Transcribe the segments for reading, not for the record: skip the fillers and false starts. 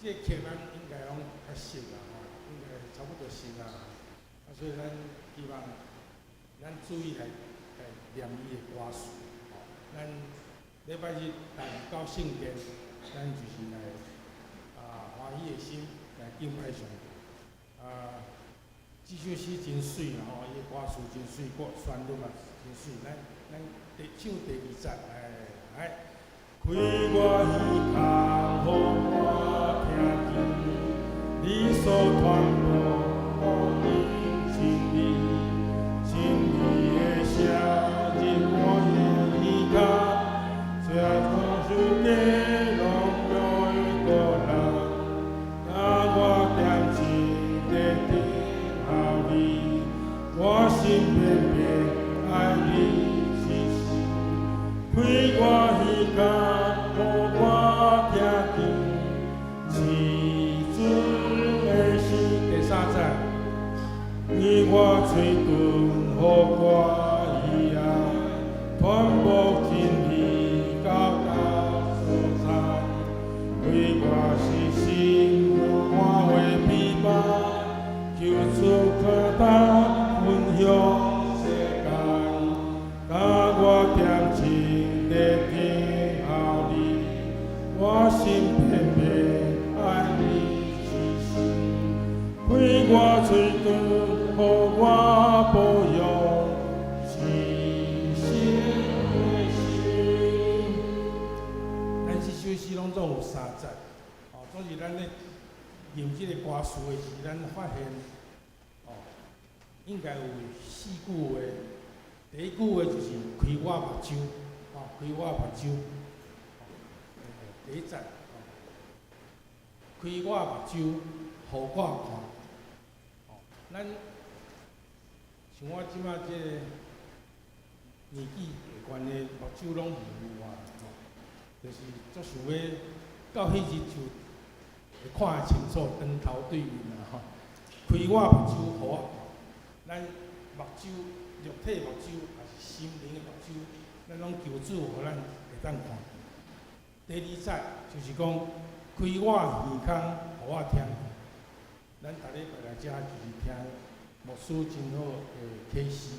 這個曲咱應該攏較熟啦吼，應該差不多熟啊。啊，所以咱希望咱注意來來念伊的歌詞。吼，咱禮拜日來到聖殿，咱就是來啊歡喜的心來敬拜上帝。啊，這首詩真媠啦吼，伊的歌詞真媠，歌旋律嘛真媠。咱咱第唱第二節，來來。開我耳孔，予我聽見你所傳播福音真理，真理的聲入我的耳孔，這講述的榮耀的國人，教我恬靜的等候你，我心偏偏愛你一生。開我耳孔，予我聽見至尊的詩。第三節，開我喙唇，予我意愛，傳播真理到達所在。開我是心，予我為陪伴，求主可當分享世間，教我恬靜的等候你，我心偏偏愛你一生。開我喙唇，予我保養至聖的心。咱這首詩攏總有三節，哦，總是咱咧吟這個歌詞的時，咱發現，哦，應該有四句話。第一句話就是開我目睭，哦，開我目睭。第一節，開我目睭，予我看。哦，咱像我這擺這個年紀會懸的，目睭攏模糊啊，吼，就是足想欲到彼日就會看會清楚，當頭對面啊，吼。開我目睭，予我看，咱目睭，肉體目睭，抑是心靈的目睭，咱攏求主予咱會當看。第二節就是講，開我耳孔，予我聽。咱逐禮拜來遮就是聽牧師真好的啟示，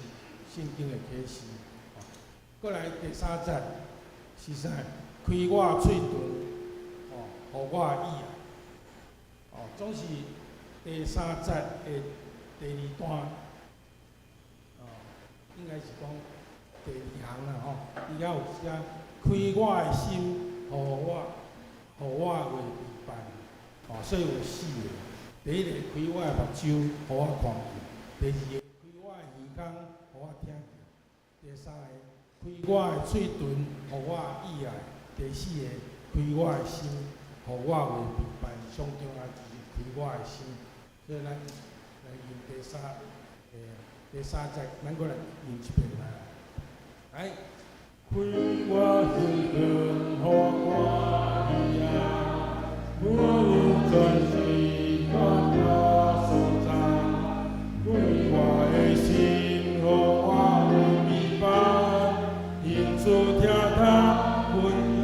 聖經的啟示。閣來第三節是啥？開我喙唇，哦，予我意愛。哦，總是第三節的第二段，哦，應該是講第二行啦吼。伊遐有寫開我的心，予我袂疲乏。哦，所以有四個。第一個開我的目睭，予我看見；第二個開我的耳孔，予我聽見；第三個開我的喙唇，予我意愛；第四個開我的心，予我袂疲乏。上重要就是開我的心。所以咱來吟第三節，咱閣來吟一遍來。來，開我耳孔，予我意愛，我專心到達所在。開我的心，予我袂疲乏，因此聽他分享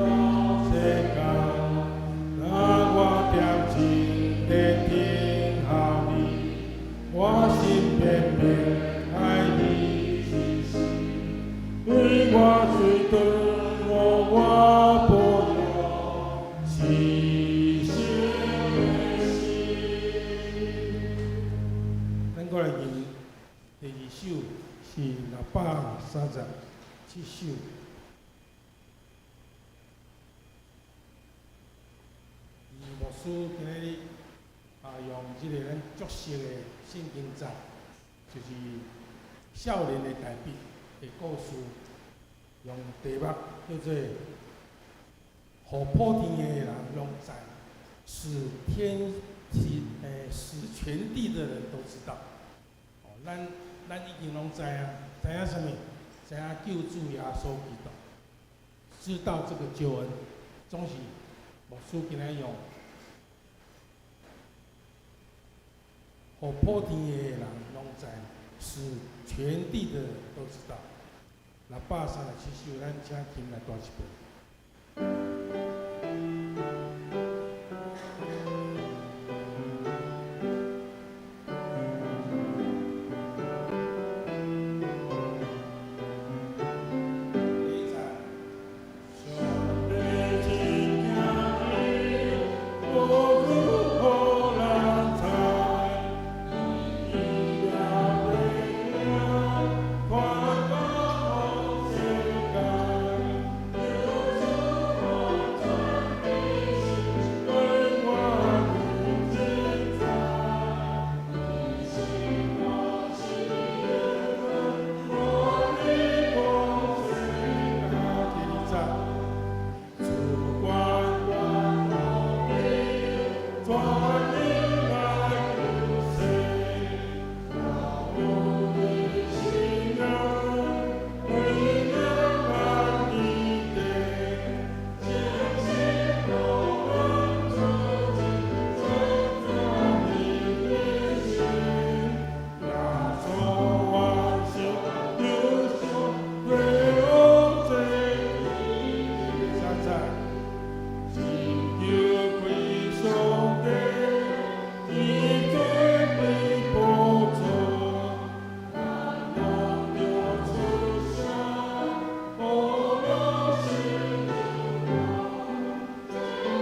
世間，教我恬靜的等候你，我心偏偏愛你一生。開我喙唇，予我保養至聖的心。咱閣來吟第二首，是637首。伊牧師今仔日啊，用這個咱足熟的聖經節，就是少年的大衛的故事，用題目叫做“予普天的人攏知，使天體使全地的人都知道”。哦，咱已經攏知啊，知影啥物？知影救主耶穌基督，知道這個救恩，總是牧師今仔用，予普天的人攏知，使全地的人都知道。637首，咱請琴來彈一遍。全能來救世，保護信仰，為了咱的地，堅信我們主在你面前，耶穌萬歲，流血為我罪，三節。拯救歸上帝，以尊貴寶座，咱攏著出聲，無論是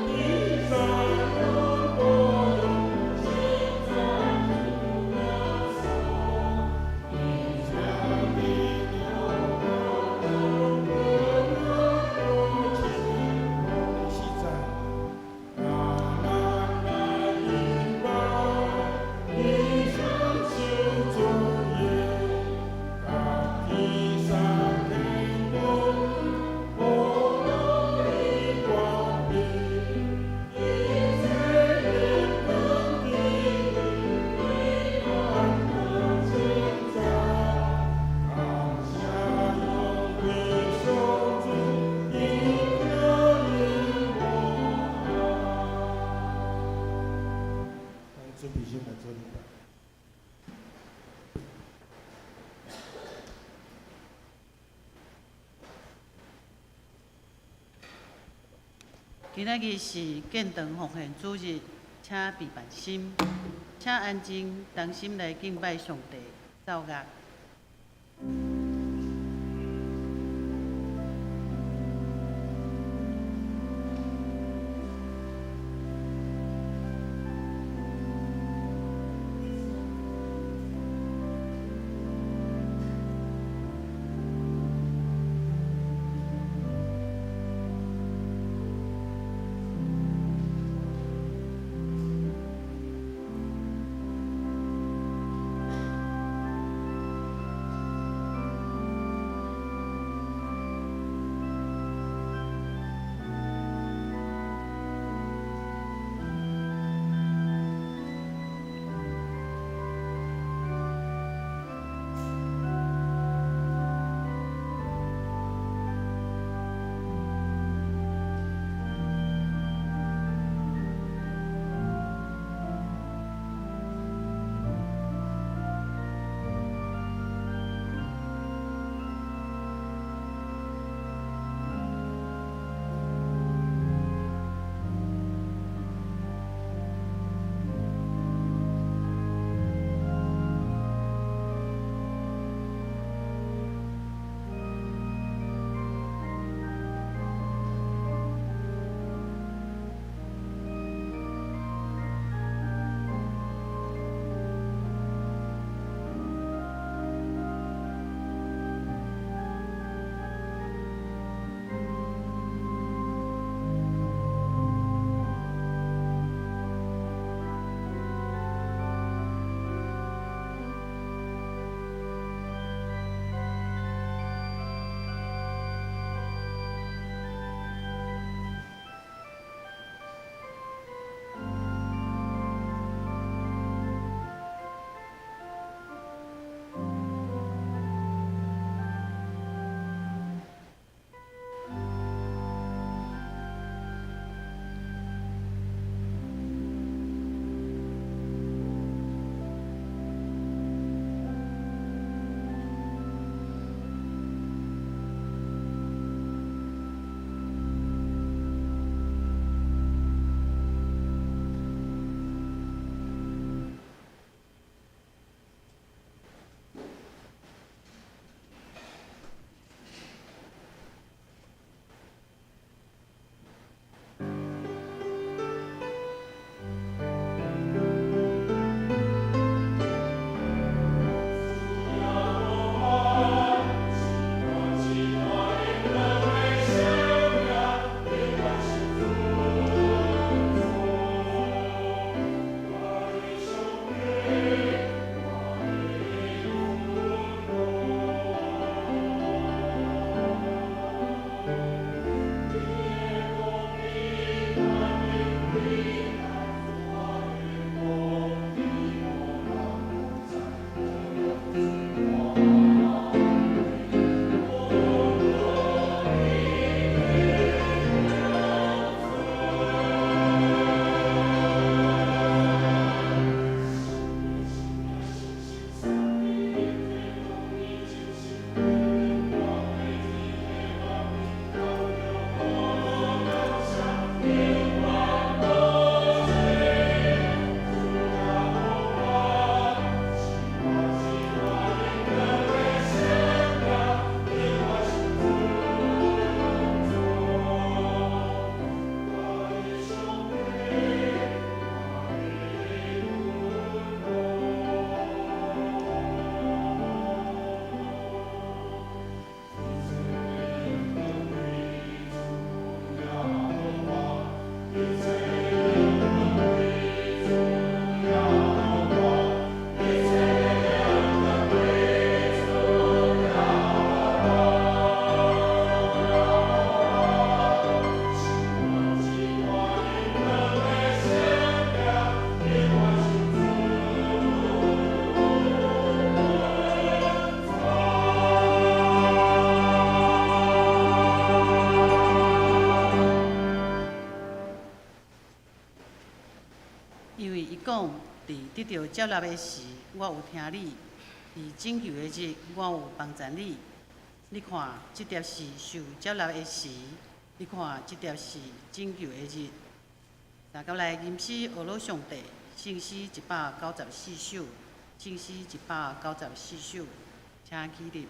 天山有保佑，現在主耶穌，以上的牛第四節，讓咱來敬拜，以上受尊嚴，甲天上天國，無論的光明，一切的本地，萬國稱讚，感謝永歸上主，應得耶和華。咱準備先來做禮拜。今仔日是建堂奉獻主日，請備辦心，請安靜，同心來敬拜上帝。奏樂。因為伊講，佇得著接納的時，我有聽你；佇拯救的日，我有幫贊你。你看，這碟是受接納的時；你看，這碟是拯救的日。大家來吟詩學樂上帝，聖詩194首，聖詩194首，請起立。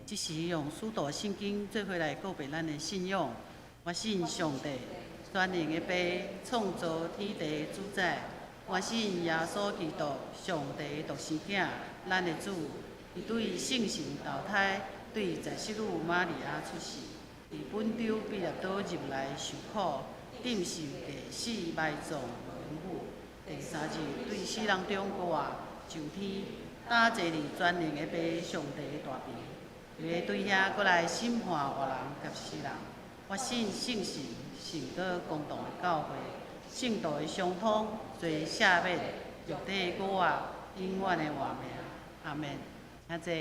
這時用使徒信經做伙來告白咱的信仰。我信上帝，全能的父，創造天地的主宰。我信耶穌基督，上帝的獨生囝，咱的主。伊對聖神投胎，對十四女瑪利亞出世，佇本丟彼拉多入來受苦，釘十架死埋葬無永第三日對死人中復活，上天，搭坐佇全能的父上帝的大爿。伊會對遐閣來審判活人佮死人。我信聖神、聖歌公同的教會，聖徒的相通，罪赦免，肉體的復活，永遠的活命。阿門。請坐。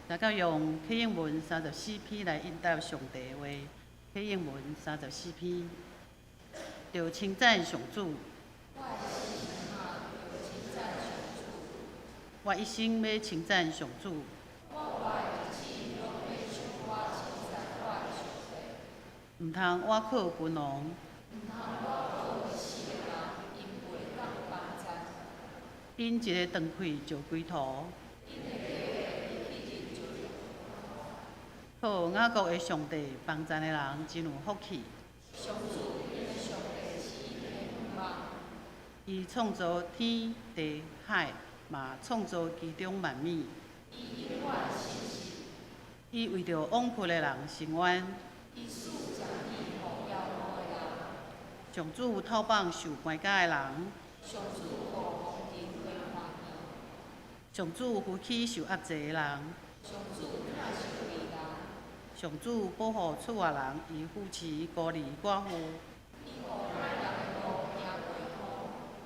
大家用啟應文34篇來應答上帝的話。啟應文34篇，著稱讚上主。我一生欲稱讚上主。毋通倚靠君王。𪜶一个斷氣就歸途。靠雅各的上帝幫贊的人真有福氣。伊創造天地海，嘛創造其中萬物。伊為著枉屈的人伸冤。上主透放受關押的人。上主扶起受壓制的人。上主保護厝外人，伊扶持孤兒寡婦。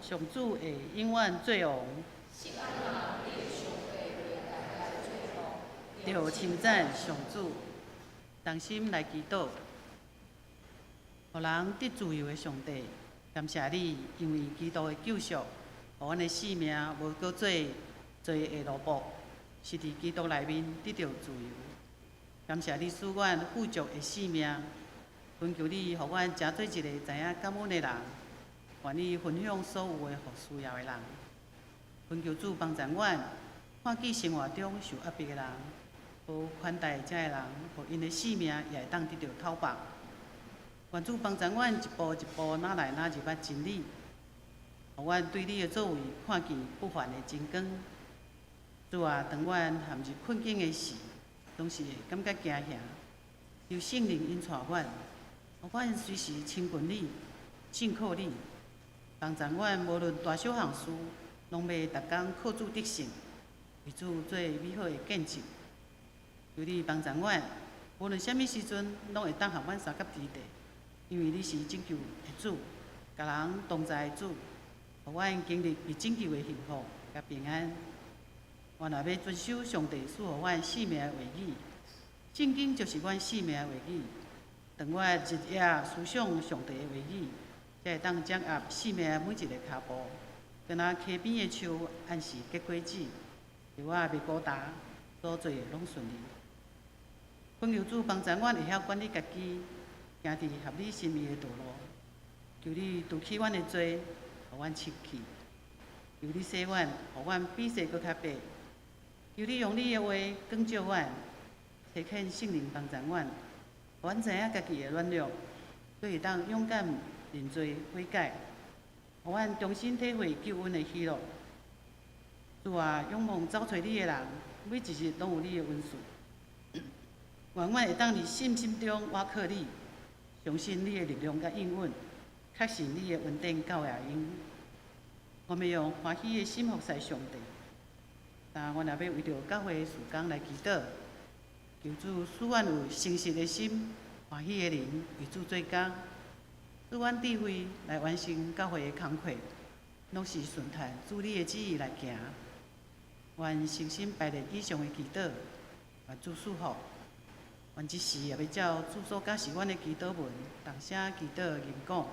上主會永遠做王。著稱讚上主，同心來祈禱，予人得自由的上帝，感謝你，因為基督的救贖，予阮的性命無閣做罪的奴僕，是佇基督內面得著自由。感謝你賜阮富足的性命，懇求你，予阮成做一個知影感恩的人，願意分享所有的予需要的人。懇求主幫助阮，看見生活中受壓迫的人，無寬待這个人，予𪜶的性命也會當得著透放。願主幫助阮一步一步，若來若入捌真理，予阮對你的作為看見不凡的真光。主啊，當阮陷入困境的時，總是會感覺驚嚇。求聖靈引帶阮，予阮隨時親近你、信靠你，幫助阮無論大小項事，攏欲逐工靠主得勝，為主做美好的見證。求你幫助阮，無論啥物時陣，攏會當和阮相佮佇地，因為你是拯救的主，佮人同在的主，予阮經歷被拯救的幸福佮平安。我若欲遵守上帝賜予阮生命的話語，聖經就是阮生命的話語。當我日夜思想上帝的話語，才會當掌握生命的每一个跤步，敢若溪邊的樹按時結果子，予我袂孤單，所做的攏順利。懇求主幫助阮會曉管理家己，行佇合你心意的道路。求你除去阮的罪，予阮清氣。求你洗阮，予阮比雪閣較白。求你用你的話光照阮，差遣聖靈幫助阮，予阮知影家己的軟弱，閣會當勇敢認罪悔改，予阮重新體會救恩的喜樂。主啊，仰望走揣你的人，每一日攏有你的恩賜。願阮會當佇信心中倚靠你，相信你的力量佮應允，確信你的恩典夠會用。我們用歡喜的心服侍上帝。但阮也欲為著教會的事工來祈禱，求主賜阮有誠實的心、歡喜的靈，為主做工，賜阮智慧來完成教會的工課，攏是順趁主你的旨意來行。願誠心排列以上的祈禱，願主賜福。阮這時也欲照主所教示阮的祈禱文，同聲祈禱吟講。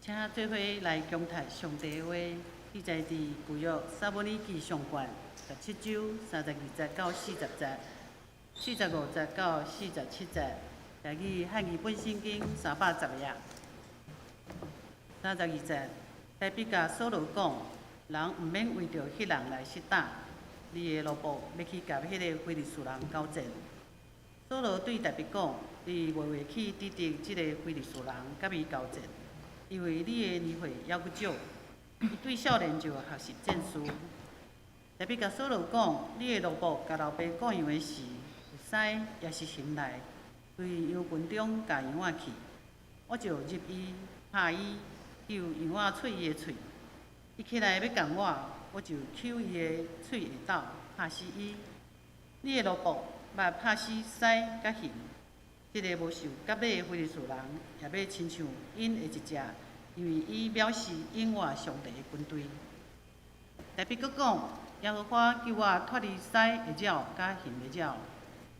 請做伙來恭讀上帝的話，記載佇舊約撒母耳記上卷17章32節到40節，45節到47節，台語漢語本聖經310頁。32節，大衛共掃羅講：人毋免為著彼人來失膽，你的奴僕欲去共彼个非利士人交戰。掃羅對大衛講：你袂袂去抵擋這个非利士人，佮伊交戰，因為你的年歲猶閣少，伊對少年就學習戰術。大衛共掃羅講：你的奴僕共老爸顧羊的時，有獅抑是熊來，對羊群中共羊仔去，我就入伊，拍伊，搝羊仔喙伊的喙。伊起來欲共我，我就搝伊的喙下斗，拍死伊。你的奴僕捌拍死獅佮熊，這个無受割禮的非利士人，也欲親像𪜶的一隻，因為伊藐視永活上帝的軍隊。大衛閣講：耶和華救我脫離獅的爪佮熊的爪，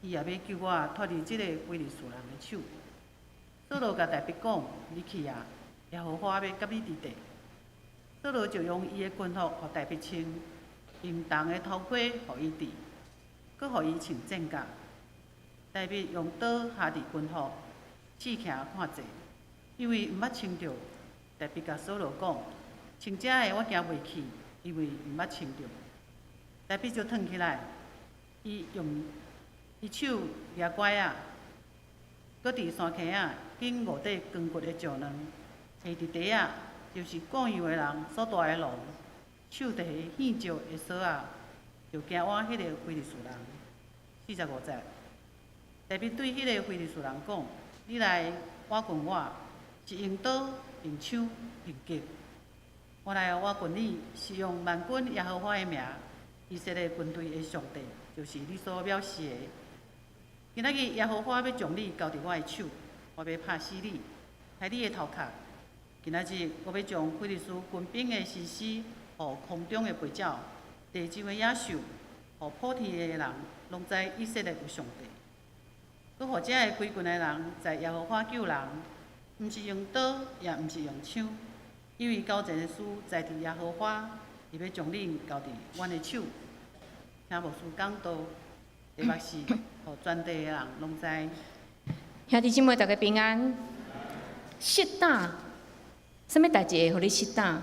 伊也欲救我脫離這个非利士人的手。掃羅共大衛講：你去啊，耶和華欲佮你佇佇。掃羅就用伊的軍服予大衛穿，用銅的頭盔予伊戴，閣予伊穿戰甲。大衛用刀縖佇軍服，試行看勢，因為毋捌穿著。大衛共掃羅講：穿這个我行袂去，因為毋捌穿著。大衛就褪起來，伊用伊手舉拐仔，閣佇山坑仔揀五塊光滑的石卵，下佇地仔，就是顧羊的人所蹛的籠，手提獻石的索仔，就行倚彼个非利士人。45節，大衛對彼个非利士人講：你來倚近我，是用刀、用槍、用戟。我來倚近你，是用萬軍耶和華的名，以色列軍隊的上帝，就是你所藐視的。今仔日耶和華欲將你交佇我的手，我欲拍死你，刣你的頭殼。今仔日我欲將非利士軍兵的身屍，予空中的飛鳥、地上的野獸，予普天的人，攏知以色列有上帝。閣予遮个歸軍的人，知耶和華救人，毋是用刀，也毋是用槍，因為交戰的事在佇耶和華，伊欲將恁交佇阮的手。聽牧師講道，題目是，予全地的人攏知。兄弟姊妹，大家平安。失膽，啥物代誌會予你失膽？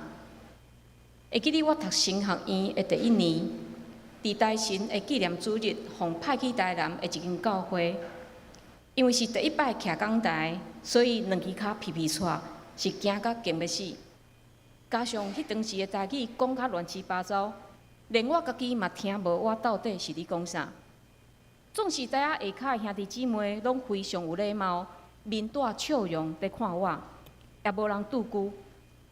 會記得我讀神學院的第一年，佇台神的紀念主日，予派去台南的一間教會。因為是第一擺徛講台，所以兩支跤皮皮掣，是驚甲驚欲死。加上彼當時的台語講甲亂七八糟，連我家己嘛聽無我到底是咧講啥。總是台仔下跤的兄弟姊妹攏非常有禮貌，面帶笑容佇看我，也無人拒絕。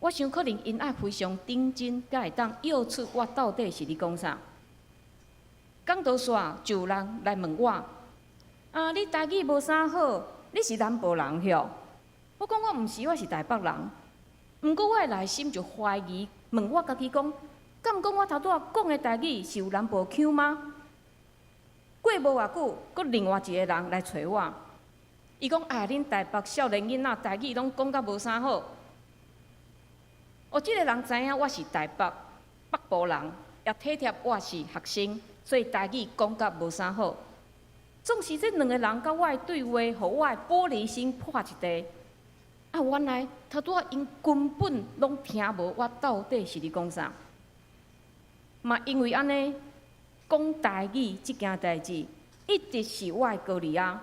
我想可能𪜶愛非常認真，才會當約出我到底是咧講啥。講道煞就有人來問我：啊，你台語無啥好，你是南部人吆？我講我毋是，我是台北人。毋過我的內心就懷疑，問我家己講：敢講我頭拄仔講的台語是有南部腔嗎？過無偌久，閣另外一个人來揣我，伊講：哎，恁台北少年囡仔台語攏講甲無啥好。哦，這个人知影我是台北北部人，也體貼我是學生，所以台語講甲無啥好。總是這兩个人佮我的對話，予我的玻璃心破一地。啊，原來頭拄仔𪜶根本攏聽無我到底是咧講啥。嘛因為按呢，講台語這件代誌，一直是我的歌利亞。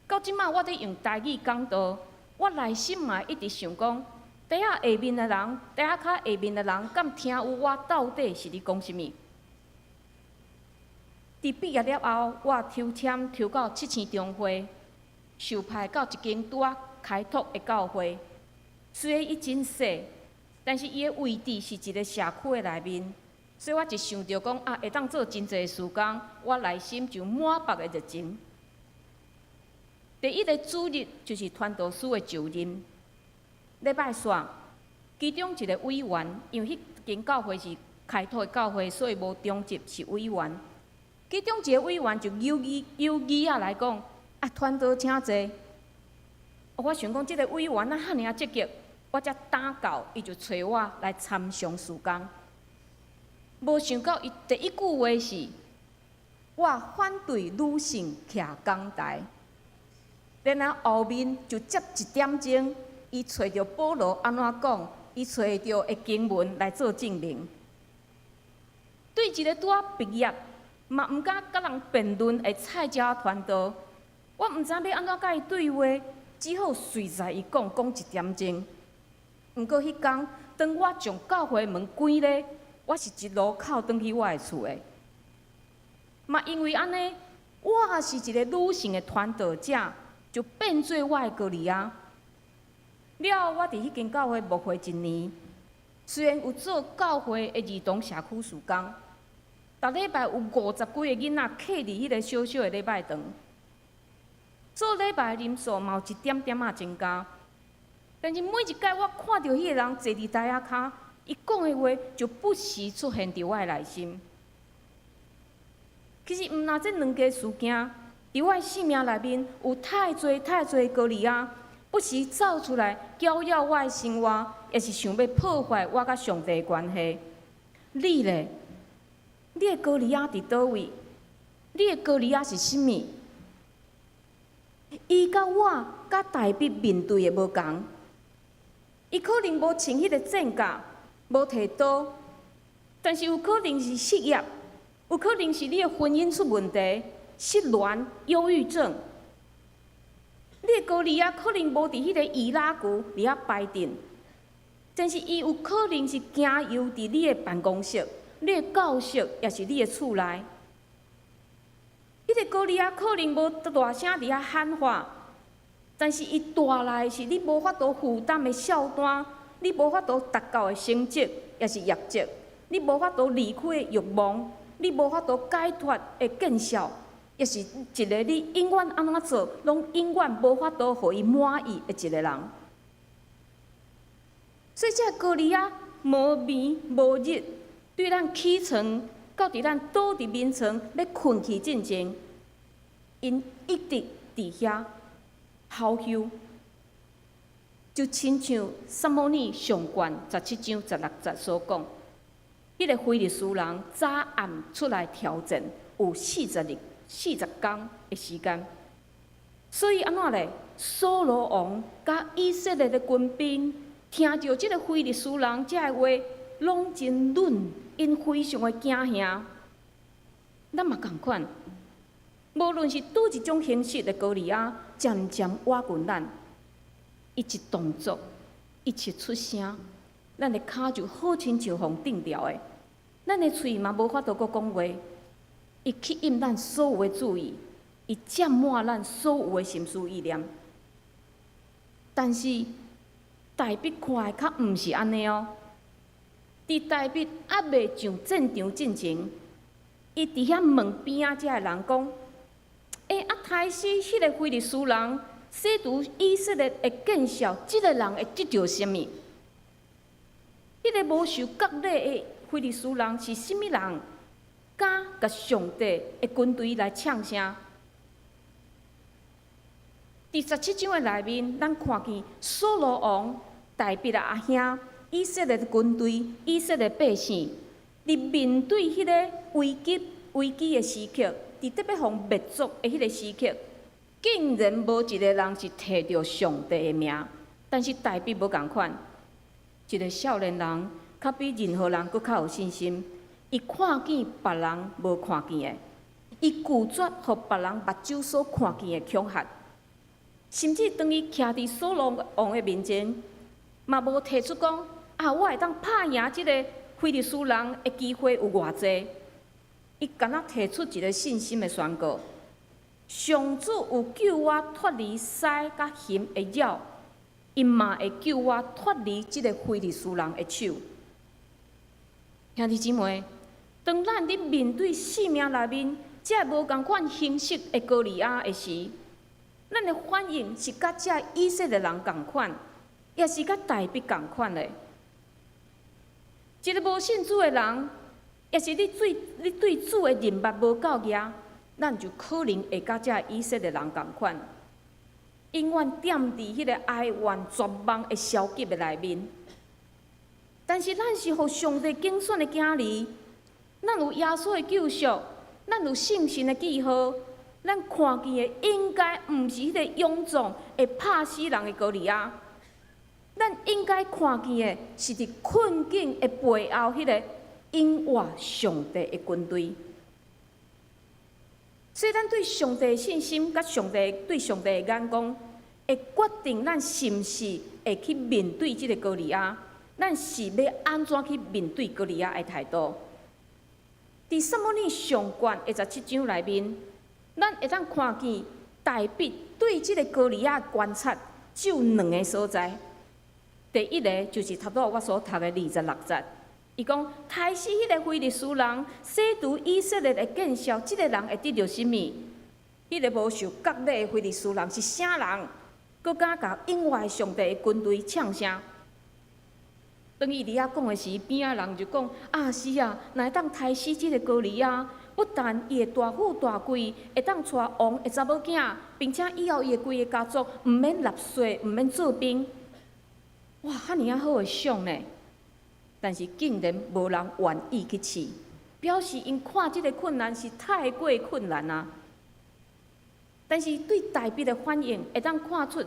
到這馬我佇用台語講道，我內心嘛一直想講，台仔下面的人，台仔跤下面的人，敢聽有我到底是咧講啥物？佇畢業了後，我抽籤抽到七星中會，受派到一間拄仔開拓的教會。雖然伊真細，但是伊的位置是一个社區的內面，所以我一想著講啊，會當做真濟事工，我內心就滿腹的熱情。第一个主日就是傳道師的就任，禮拜煞，其中一个委員，因為彼間教會是開拓的教會，所以無長執是委員。其中一个委員就有意有意仔來講，啊，傳道請坐。我想講，這个委員啊，遐爾仔積極，我才膽到，伊就揣我來參詳事工。無想到伊第一句話是：我反對女性徛講臺。然後後面就接一點鐘，伊揣著保羅按怎講，伊揣著的經文來做證明。對一个拄仔畢業，嘛毋敢佮人辯論的菜鳥傳道，我毋知欲按怎佮伊對話，只好隨在伊講講一點鐘。毋過彼工，當我將教會門關咧，我是一路哭轉去我的厝的。嘛因為按呢，我是一個女性的傳道者，就變做我的歌利亞。了後，我佇彼間教會牧會一年，雖然有做教會的兒童社區事工，逐禮拜有五十幾个囡仔客佇彼个小小的禮拜堂，做禮拜人數嘛有一點點仔增加。但是每一擺我看著彼个人坐佇台仔跤，伊講的話就不時出現佇我的內心。其實毋但這兩件事件，佇我的生命內面有太濟太濟歌利亞，不時走出來攪擾我的生活，也是想欲破壞我佮上帝的關係。你咧？你的歌利亞佇佗位？你的歌利亞是啥物？伊佮我佮大衛面對的無仝，伊可能無穿彼个戰甲，無提刀，但是有可能是失業，有可能是你的婚姻出問題，失戀、憂鬱症。你的歌利亞可能無佇彼个以拉谷佇遐排陣，但是伊有可能是行遊佇你的辦公室、你的教室，抑是你的厝內。彼个歌利亞可能無大聲佇遐喊話，但是伊帶來的是你無法度負擔的數單，你無法度達到的成績，抑是業績，你無法度離開的慾望，你無法度解脫的見笑，抑是一个你永遠按怎做，攏永遠無法度予伊滿意的一个人。所以這个歌利亞無眠無日，對咱起床到佇咱倒佇眠床欲睏去進前，𪜶一直佇遐吼囂，就親像撒母耳上卷17章16節所講，彼个非利士人早暗出來挑戰，有40日、40工的時間。所以按怎咧？掃羅王佮以色列的軍兵聽著這个非利士人這个話，攏真軟，𪜶非常的驚嚇。咱嘛仝款，無論是佗一種形式的歌利亞，漸漸倚近咱，伊一動作，伊一出聲，咱的跤就好親像予釘牢的，咱的喙嘛無法度閣講話。伊吸引咱所有的注意，伊佔滿咱所有的心思意念。但是大衛看的較毋是按呢哦。佇大衛猶未上戰場進前，伊佇遐問邊仔遮的人講：欸，啊，刣死彼个非利士人，洗除以色列的見笑，這个人會得著啥物？彼个無受割禮的非利士人是啥物人？敢共上帝的軍隊來嗆聲？佇17章的內面，咱看見掃羅王、大衛的阿兄、以色列的軍隊、以色列百姓，佇面對彼个危急危機的時刻，佇得欲予滅族的彼个時刻，竟然無一个人是提著上帝的名。但是大衛無仝款，一个少年人，較比任何人閣較有信心。伊看見別人無看見的，伊拒絕予別人目睭所看見的恐嚇，甚至當伊徛佇掃羅王的面前，嘛無提出講啊，我會當拍贏這个非利士人的機會有偌濟。伊敢若提出一个信心的宣告：上主有救我脫離獅佮熊的爪，伊嘛會救我脫離這个非利士人的手。兄弟姊妹，當咱佇面對生命內面這無仝款形式的歌利亞的時，咱的反應是佮這以色列人仝款，抑是佮大衛仝款的？一个無信主的人，抑是你對主的認捌無夠額，咱就可能會佮這以色列人仝款。永遠踮佇彼個哀怨、絕望的消極的內面。但是咱是予上帝揀選的囝兒，咱有耶穌的救贖，咱有聖神的記號，咱看見的應該毋是彼個勇壯會拍死人的歌利亞，咱應該看見的是佇困境的背後彼個永活上帝的軍隊。所以，咱對上帝的信心，佮上帝對上帝的眼光，會決定咱是毋是會去面對這個歌利亞。咱是欲按怎去面對歌利亞的態度？佇撒母耳上卷的十七章內面，咱會當看見大衛對這個歌利亞的觀察，只有兩个所在。第一个就是頭拄我所讀的二十六節。伊講，刣死彼個非利士人，洗除以色列的見笑，這个人會得著啥物？彼个無受割禮的非利士人是啥人？閣敢共永活上帝的軍隊嗆聲？當伊佇遐講的時，邊仔人就講：啊，是啊，若會當刣死這个歌利亞，不但伊會大富大貴，會當娶王的查某囝，並且以後伊的規个家族毋免納稅，毋免做兵。哇，遐爾仔好的賞呢！但是竟然無人願意去試，表示𪜶看這个困難是太過困難啊！但是對大衛的反應，會當看出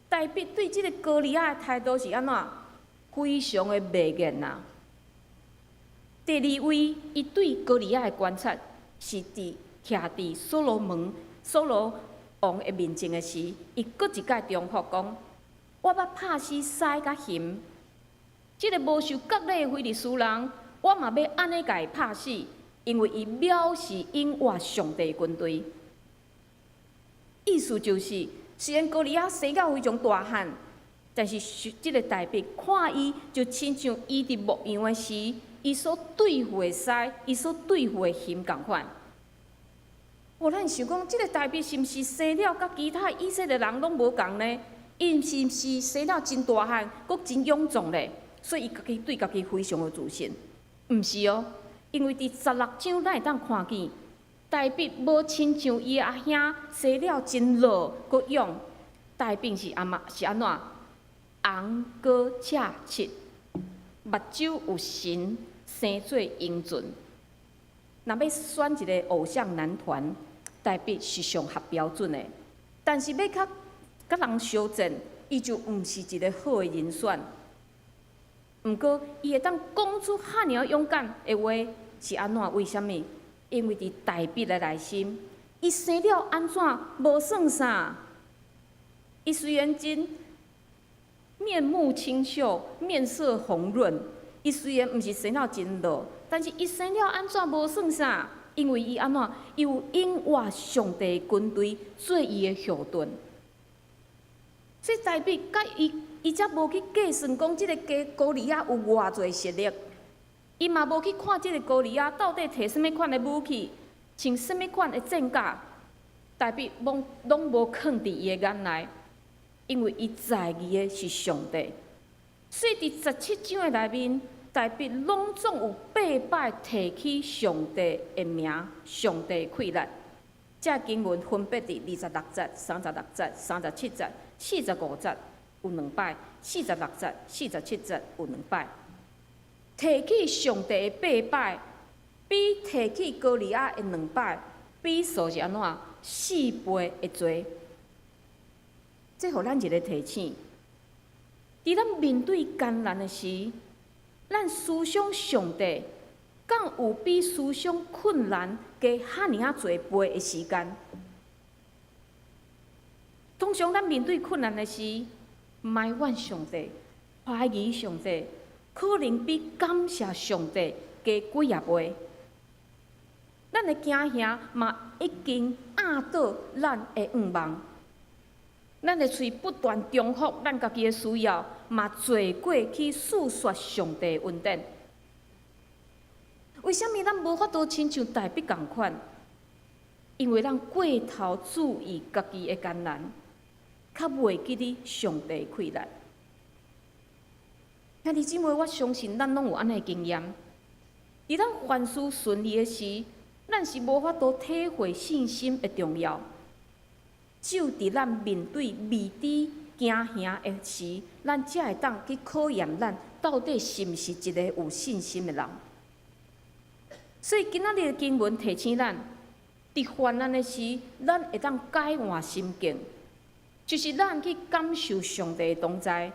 大衛對這个歌利亞的態度是按怎？非常的袂癮啊！第二位，伊對歌利亞的觀察是佇徛佇所羅門、掃羅王的面前的時，伊閣一擺重複講：我捌拍死獅佮熊。這个無受割禮的非利士人，我嘛欲按呢共伊拍死，因為伊藐視永活上帝軍隊。意思就是，雖然歌利亞生了非常大漢，但是這个大衛看伊就親像伊佇牧羊的時，伊所對付的獅，伊所對付的熊仝款。哦，咱想講，這个大衛是毋是生了佮其他以色列人攏無仝呢？伊是毋是生了真大漢，閣真勇壯咧？所以伊家己對家己非常有自信。毋是哦，因為佇十六章咱會當看見，大衛無親像伊的阿兄生了真老閣勇，大衛是按嘛是按怎？紅膏赤赤，目睭有神，生做英俊。若欲選一个偶像男團，大衛是上合標準的。但是欲較佮人相戰，伊就毋是一个好的人選。毋過，伊會當講出遐爾勇敢的話，是按怎？為啥物？因為佇大衛的內心，伊生了按怎無算啥？伊雖然真面目清秀，面色紅潤，伊雖然毋是生了真老，但是伊生了按怎無算啥？因為伊按怎？伊有永活上帝軍隊做伊的後盾，所以大衛佮伊。伊才無去計算講這个歌利亞有偌濟實力，伊嘛無去看這个歌利亞到底提啥物款的武器，穿啥物款的戰甲，大衛攏攏無囥佇伊的眼內，因為伊在意的是上帝。所以佇十七章的內面，大衛攏總有八擺提起上帝的名，上帝的氣力。這經文分別佇二十六節、三十六節、三十七節、四十五節。有兩擺，四十六節、四十七節有兩擺，提起上帝的八擺，比提起歌利亞的兩擺，比數是按怎？四倍的濟。這予咱一个提醒：佇咱面對艱難的時，咱思想上帝，敢有比思想困難加遐爾仔濟倍的時間？通常咱面對困難的時，埋怨上帝、懷疑上帝，可能比感謝上帝加幾仔倍。咱的驚嚇嘛已經壓倒咱的願望，咱的喙不斷重複咱家己的需要，嘛濟過去訴說上帝的恩典。為啥物咱無法度親像大衛仝款？因為咱過頭注意家己的艱難，較袂記得上帝的氣力。兄弟姊妹，我相信咱攏有按呢經驗。佇咱凡事順利的時，咱是無法度體會信心的重要。只有佇咱面對未知驚嚇的時，咱才會當去考驗咱到底是毋是一个有信心的人。所以今仔日的經文提醒咱，佇患難的時，咱會當改換心境，就是咱去感受上帝的同在，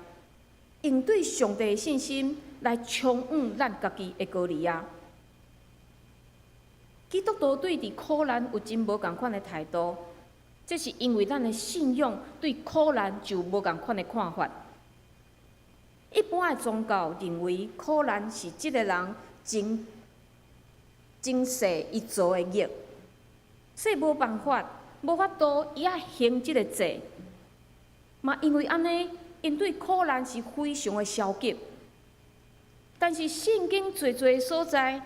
用對上帝的信心來衝贏咱家己的歌利亞。基督徒對佇苦難有真無仝款的態度，這是因為咱的信仰對苦難就無仝款的看法。一般的宗教認為苦難是這个人前前世伊做的業，所以無辦法、無法度，伊愛還這个債。嘛，因為按呢，𪜶對苦難是非常的消極。但是聖經濟濟所在，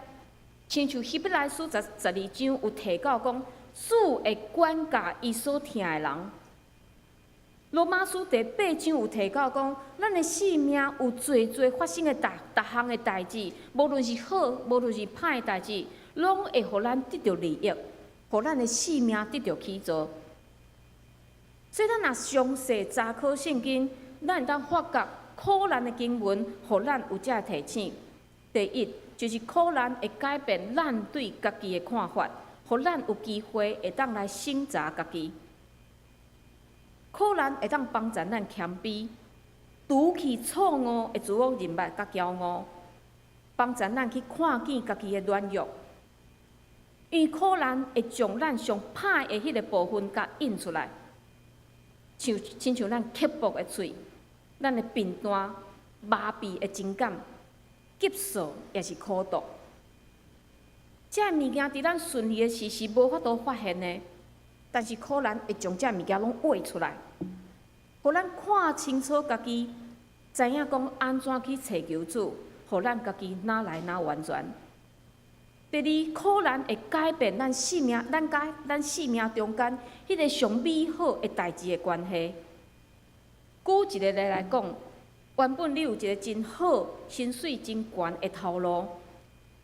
親像希伯來書十二章有提到講，主會管教伊所疼的人。羅馬書第八章有提到講，咱的生命有濟濟發生的逐逐項的代誌，無論是好，無論是歹的代誌，攏會予咱得著利益，予咱的生命得著起造。所以咱若詳細查考聖經，咱會當發覺苦難的經文，予咱有這个提醒。第一，就是苦難會改變咱對家己的看法，予咱有機會會當來省察家己。苦難會當幫助咱謙卑，除去錯誤的自我認捌佮驕傲，幫助咱去看見家己的軟弱。因為苦難會將咱上歹的彼个部分共印出來，像親像咱刻薄的喙、咱的貧惰、麻痹的情感、急躁抑是苦毒。這个物件佇咱順利的時是無法度發現的，但是苦難會將這个物件攏畫出來，予咱看清楚家己，知影講按怎去尋求主，予咱家己愈來愈完全。第二，苦難會改變咱生命，咱佮咱生命中間彼个上美好的代誌的關係。舉一个例來講，原本你有一个真好、薪水真懸的頭路，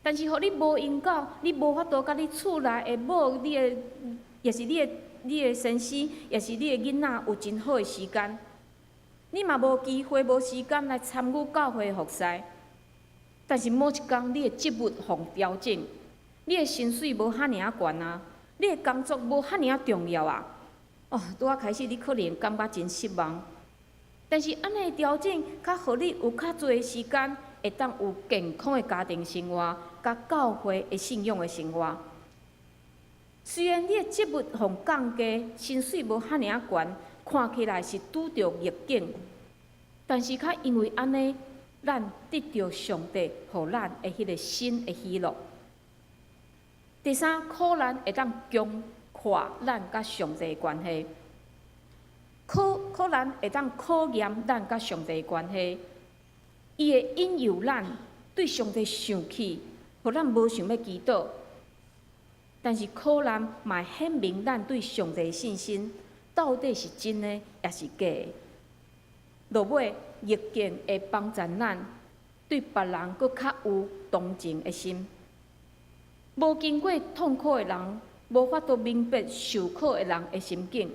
但是予你無閒到，你無法度佮你厝內的某、你的，抑是你的先生，抑是你的囡仔有真好的時間，你嘛無機會、無時間來參與教會服侍。但是某一工，你的職務予調整，你的薪水無遐爾仔懸啊，你的工作無遐爾仔重要啊，哦，拄仔開始你可能感覺真失望。但是按呢調整，較予你有較濟時間，會當有健康的家庭生活，佮教會的信仰的生活。雖然你的職務予降低，薪水無遐爾仔懸，看起來是拄著逆境，但是較因為按呢，咱得著上帝予咱的彼个新的喜樂。第三，苦難會當強化咱佮上帝的關係。苦難會當考驗咱佮上帝的關係，伊會引誘咱對上帝生氣，予咱無想欲祈禱。但是苦難嘛會顯明咱對上帝的信心到底是真的，抑是假的。落尾逆境會幫助咱對別人閣較有同情的心。無經過痛苦的人，無法度明白受苦的人的心境。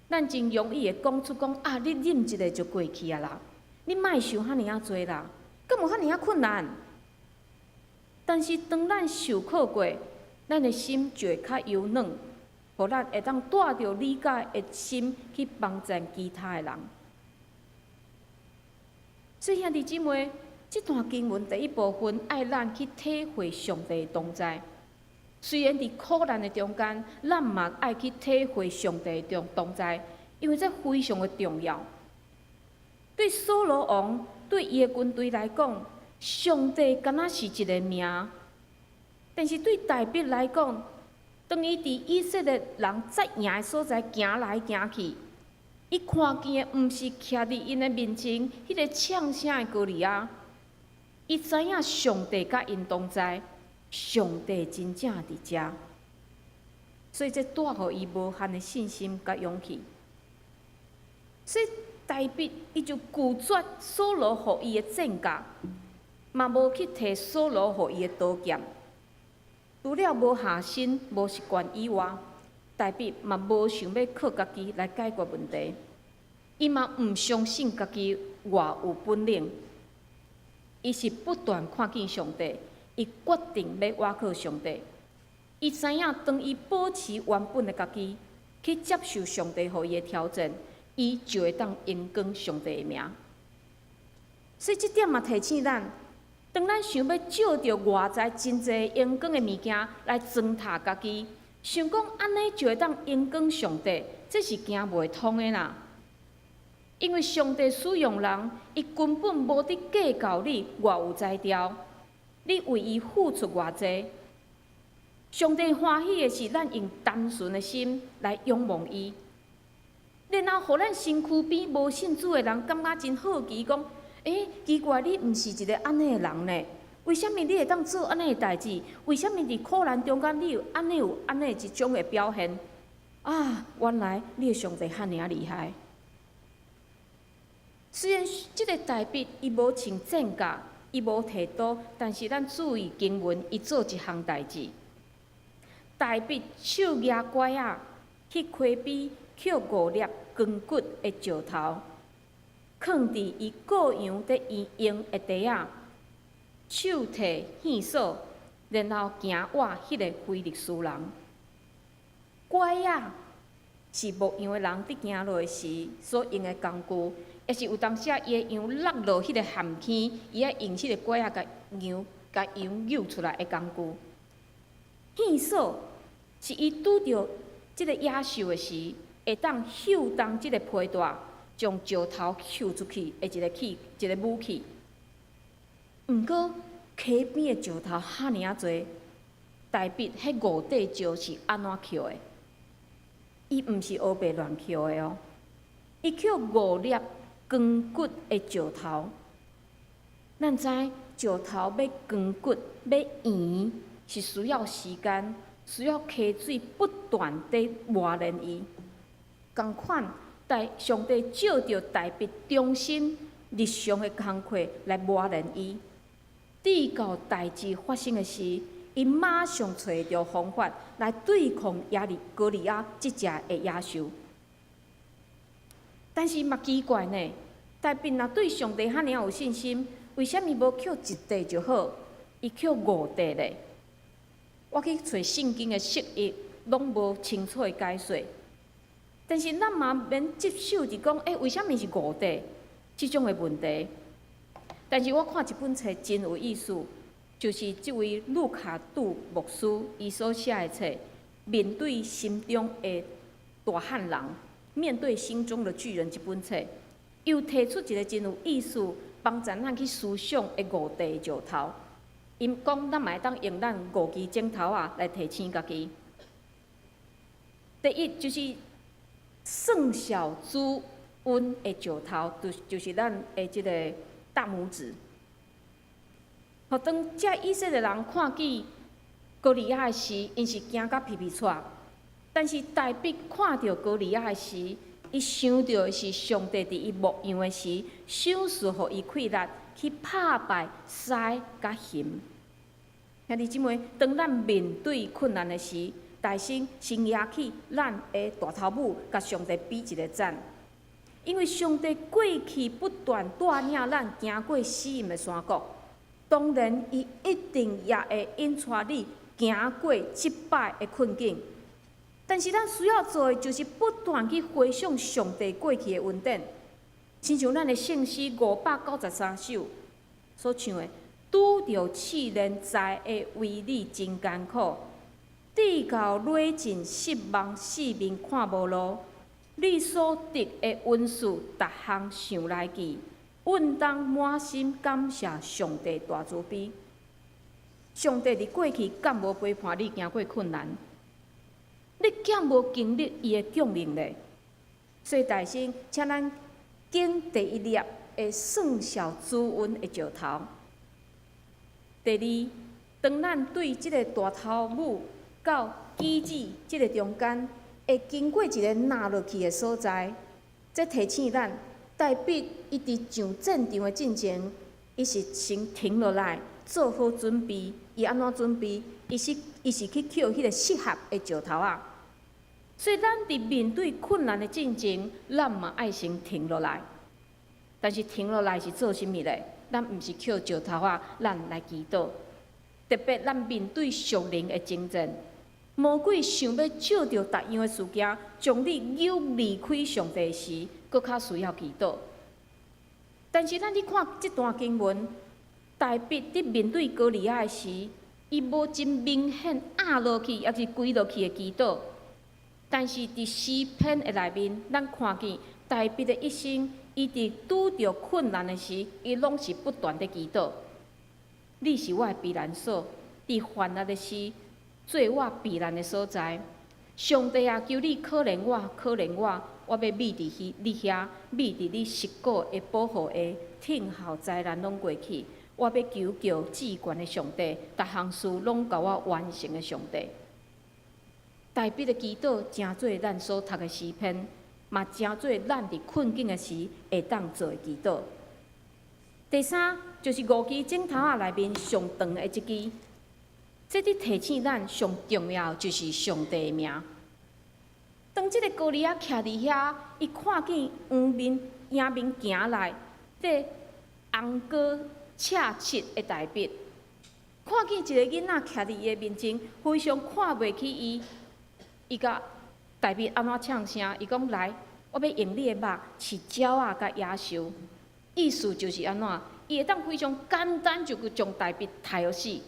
咱真容易會講出講啊，你忍一下就過去啊啦，你莫想遐爾仔濟啦，敢有遐爾仔困難？但是當咱受苦過，咱的心就會較柔軟，予咱會當帶著理解的心去幫助其他的人。所以兄弟姊妹，這段經文第一部分愛咱去體會上帝的同在。雖然佇苦難的中間，咱嘛愛去體會上帝的同在，因為這非常的重要。對掃羅王對伊的軍隊來講，上帝敢若是一个名；但是對大衛來講，當伊佇以色列人紮營的所在行來行去，伊看見的毋是徛佇𪜶的面前彼个嗆聲的歌利亞，伊知影上帝佮𪜶同在，上帝真正佇遮，所以這帶予伊無限的信心佮勇氣。所以大衛伊就拒絕掃羅予伊的戰甲，嘛無去提掃羅予伊的刀劍。除了無下身、無習慣以外，大衛嘛無想欲靠家己來解決問題，伊嘛毋相信家己偌有本領，伊是不斷看見上帝，伊決定欲倚靠上帝。伊知影當伊保持原本的家己，去接受上帝予伊的挑戰，伊就會當榮光上帝的名。所以這點嘛提醒咱，當咱想欲藉著外在真濟榮光的物件來裝忝家己，想講按呢就會當榮光上帝，這是行袂通的啦。因為上帝使用人，伊根本無佇計較你偌有才調，你為伊付出偌濟。上帝歡喜的是咱用單純的心來仰望伊，然後予咱身軀邊無信主的人感覺真好奇，講：欸，奇怪，你毋是一个按呢的人呢？為啥物你會當做按呢的代誌？為啥物佇苦難中間你有按呢有按呢一種的表現？啊，原來你的上帝遐爾仔厲害。雖然這个大衛伊無穿戰甲，伊無提刀，但是咱注意經文，伊做一項代誌。大衛手舉拐仔去溪邊抾五粒光骨的石頭，囥佇伊羔羊佇用的袋仔，手提糞掃，然後行倚彼个非利士人。拐仔是牧羊的人佇行路的時所用的工具，抑是有當時仔伊的羊落落彼个陷坑，伊愛用彼个拐仔共羊共羊救出來的工具。糞掃是伊拄著這个野獸的時，會當嗅動這个皮帶，將石頭抾出去的一个器，一个武器。毋過溪邊的石頭遐爾仔濟，大衛彼五塊石是按怎抾的？伊毋是烏白亂抾的哦，伊抾五粒光骨的石頭。咱知石頭欲光骨欲圓，是需要時間，需要溪水不斷地磨練伊。仝款，大上帝藉著大衛忠心日常的工課來磨練伊。直到代誌發生的時，伊馬上揣著方法來對抗亞利歌利亞這隻的野獸。但是嘛奇怪呢，大衛若對上帝遐爾有信心，為啥物無抾一塊就好？伊抾五塊咧？我去揣聖經的釋義，攏無清楚的解說。但是咱嘛免執守佇講，欸，為啥物是五塊？這種的問題。但是我看一本冊真有意思，就是這位盧卡杜牧師伊所寫的冊《面對心中的大漢人》，面對心中的巨人這本冊，又提出一个真有意思，幫助咱去思想的五塊石頭。𪜶講，咱嘛會當用咱五支指頭仔來提醒家己。第一就是算小主恩的石頭，就是咱的這个大拇指。予當這以色列人看見歌利亞的時，𪜶是驚甲皮皮掣。但是大衛看著歌利亞的時，伊想著的是上帝佇伊牧羊的時，賞賜予伊氣力去拍敗獅佮熊。兄弟姊妹，當咱面對困難的時，大聲先舉起咱的大頭拇，共上帝比一个讚。因為上帝過去不斷帶領咱行過死蔭的山谷，當然伊一定也會引帶你行過這擺的困境。但是咱需要做的，就是不斷去回想上帝過去的恩典，親像咱的聖詩593首所唱的：拄著試煉，知會為你真艱苦，直到累盡失望，四面看無路，你所得的恩賜，逐項想來記，穩當滿心感謝上帝大慈悲。上帝佇過去敢無陪伴你行過困難？你敢無經歷伊的供應咧？所以大聲，請咱揀第一粒的算小主恩的石頭。第二，當咱對這个大頭拇到指指這个中間，會經過一个凹落去的所在，這提醒咱，大衛伊佇上戰場的進前，伊是先停落來做好準備。伊按怎準備？伊是去抾彼个適合的石頭仔。所以咱佇面對困難的進前，咱嘛愛先停落來。但是停落來是做啥物咧？咱毋是抾石頭仔，咱來祈禱。特別咱面對屬靈的爭戰，魔鬼想欲藉著逐樣的事件，將你誘離開上帝時，閣較需要祈禱。但是咱去看這段經文，大衛佇面對歌利亞的時，伊無真明顯壓落去，抑是跪落去的祈禱。但是佇詩篇的內面，咱看見大衛的一生，伊佇拄著困難的時，伊攏是不斷佇祈禱。你是我的避難所，佇患難的時，做我避難的所在。上帝啊，求你可憐我，可憐我，我欲覕佇你遐，覕佇你實固的保護下，聽候災難攏過去。我欲求告至懸的上帝，逐項事攏共我完成的上帝。大衛的祈禱，成做咱所讀的詩篇，嘛成做咱佇困境的時會當做的祈禱。第三，就是五支指頭仔內面上長的一支，這佇提醒咱上重要就是上帝的名。當這個歌利亞徛佇遐，伊看見迎面迎面行來，這紅膏赤漆的大衛，看見一个囡仔徛佇伊的面前，非常看袂起伊。伊共大衛按怎嗆聲？伊講來，我欲用你的肉飼鳥仔佮野獸。意思就是按怎？伊會當非常簡單就去將大衛刣予死。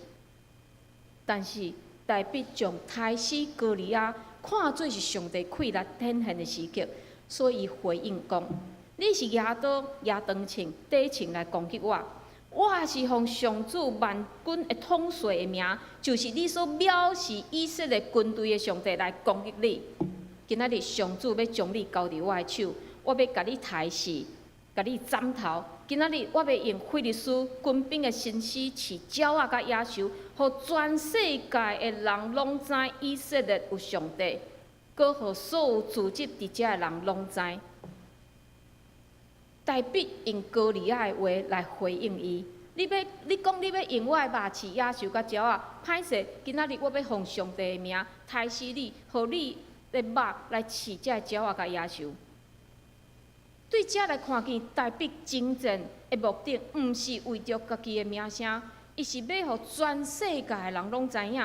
但是大衛將刣死歌利亞看做是上帝氣力顯現的時刻，所以回應講：你是舉刀舉長槍短槍來攻擊我，我是奉上主萬軍的統帥的名，就是你所藐視以色列軍隊的上帝來攻擊你。今仔日上主欲將你交佇我的手，我欲共你刣死，共你斬頭。今仔日我欲用非利士軍兵的身屍飼鳥仔佮野獸，予全世界的人攏知以色列有上帝，閣予所有聚集佇遮的人攏知。大衛用歌利亞的話來回應伊。你講你欲用我的肉飼野獸佮鳥仔，歹勢，今仔日我欲奉上帝的名刣死你，予你的肉來飼這鳥仔佮野獸。對遮來看見大衛征戰的目的，毋是為著家己的名聲，伊是欲予全世界的人攏知影，